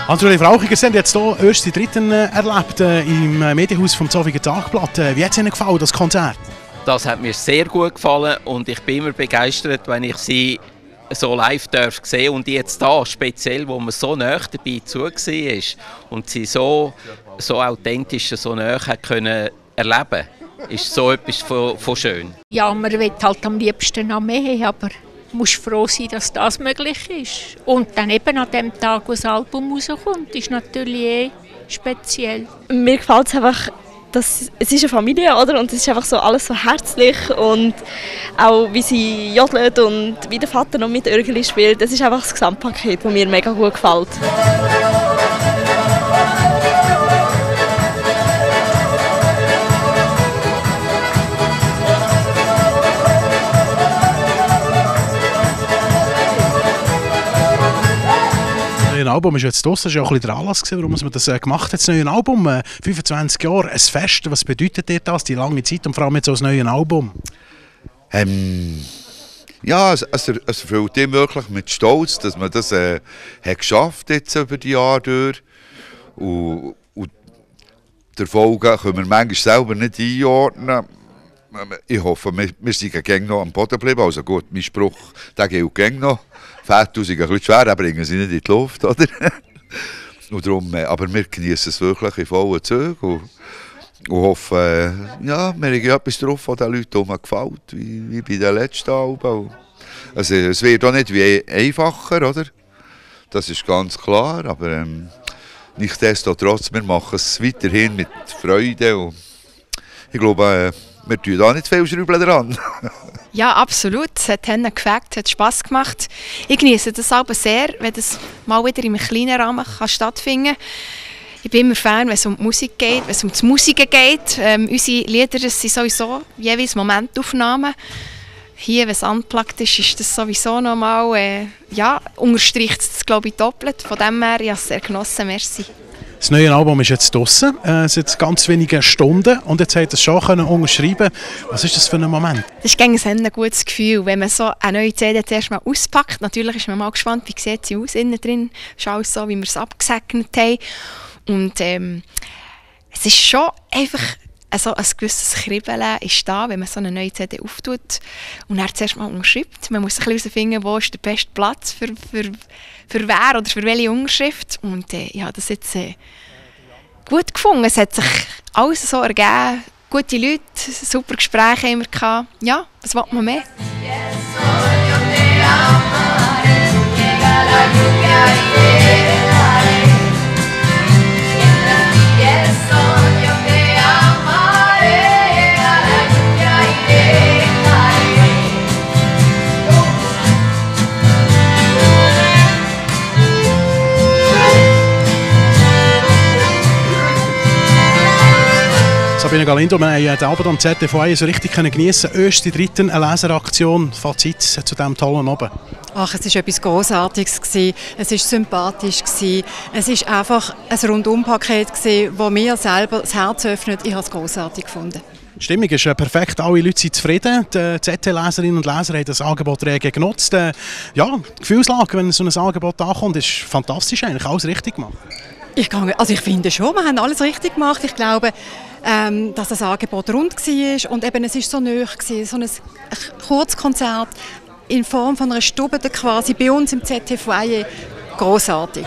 Hans-Uli Frauchiger, Sie haben jetzt hier erst die dritten erlebt im Medienhaus vom Zofingen Tagblatt. Wie hat es Ihnen gefallen, das Konzert? Das hat mir sehr gut gefallen und ich bin immer begeistert, wenn ich sie so live sehen und jetzt da speziell, wo man so nah dabei zu war und sie so authentisch, so nah können erleben, ist so etwas von schön. Ja, man will halt am liebsten noch mehr, aber du musst froh sein, dass das möglich ist. Und dann eben an dem Tag, wo das Album rauskommt, ist natürlich speziell. Mir gefällt es einfach, es ist eine Familie, oder? Und es ist einfach so alles so herzlich und auch wie sie jodelt und wie der Vater noch mit Örgeli spielt. Das ist einfach das Gesamtpaket, das mir mega gut gefällt. Das neue Album ist jetzt draussen, das war ja auch ein bisschen der Anlass, warum man das gemacht hat, das neue Album. 25 Jahre, ein Fest. Was bedeutet dir das, die lange Zeit und vor allem jetzt so ein neues Album? Ja, es erfüllt ihn wirklich mit Stolz, dass man das hat geschafft jetzt über die Jahre durch. Und die Erfolge können wir manchmal selber nicht einordnen. Ich hoffe, wir sind gängig noch am Boden geblieben. Also gut, mein Spruch, der gilt gängig noch. Fährte sind ein bisschen schwer, den bringen sie nicht in die Luft, oder? Und darum, aber wir genießen es wirklich in vollen Zügen und hoffen, ja, wir haben etwas drauf, was den Leuten gefällt, wie bei den letzten Alben. Also, es wird auch nicht wie einfacher, oder? Das ist ganz klar, aber nichtsdestotrotz, wir machen es weiterhin mit Freude und ich glaube, wir tun da nicht viel Schrauben dran. Ja, absolut. Es hat Hennen gefällt, es hat Spass gemacht. Ich genieße das aber sehr, wenn das mal wieder in einem kleinen Rahmen stattfinden kann. Ich bin immer Fan, wenn es um die Musik geht, wenn es um das Musiken geht. Unsere Lieder sind sowieso jeweils Momentaufnahmen. Hier, wenn es unplugged ist, ist das sowieso nochmal, unterstreicht es, glaube ich, doppelt. Von dem her, ich habe es sehr genossen. Merci. Das neue Album ist jetzt draussen, seit ganz wenigen Stunden und jetzt hat es schon unterschreiben. Was ist das für ein Moment? Das ist ein gutes Gefühl, wenn man so eine neue CD zuerst mal auspackt. Natürlich ist man mal gespannt, wie sieht sie aus innen drin. Ist alles so, wie wir es abgesegnet haben. Und es ist schon einfach also ein gewisses Kribbeln ist da, wenn man so eine neue CD auftut und dann zuerst mal unterschreibt. Man muss ein bisschen herausfinden, wo ist der beste Platz für wer oder für welche Unterschrift. Und ich habe das jetzt gut gefunden. Es hat sich alles so ergeben. Gute Leute, super Gespräche haben wir gehabt. Ja, was will man mehr? Sabine Galindo, wir haben den Abend am ZTV so richtig geniessen können. Erst die dritten Leseraktion, Fazit zu diesem tollen Abend. Ach, es war etwas Grossartiges. Es war sympathisch. Es war einfach ein Rundumpaket, das mir selber das Herz öffnet. Ich habe es grossartig gefunden. Die Stimmung ist perfekt, alle Leute sind zufrieden. Die ZT-Leserinnen und Leser haben das Angebot rege genutzt. Ja, die Gefühlslage, wenn so ein Angebot ankommt, ist fantastisch eigentlich, alles richtig gemacht. Ich finde schon, wir haben alles richtig gemacht. Ich glaube, dass das Angebot rund war und eben, es war so nahe, so ein Kurzkonzert in Form von einer Stube quasi bei uns im ZT-Foyer. Grossartig.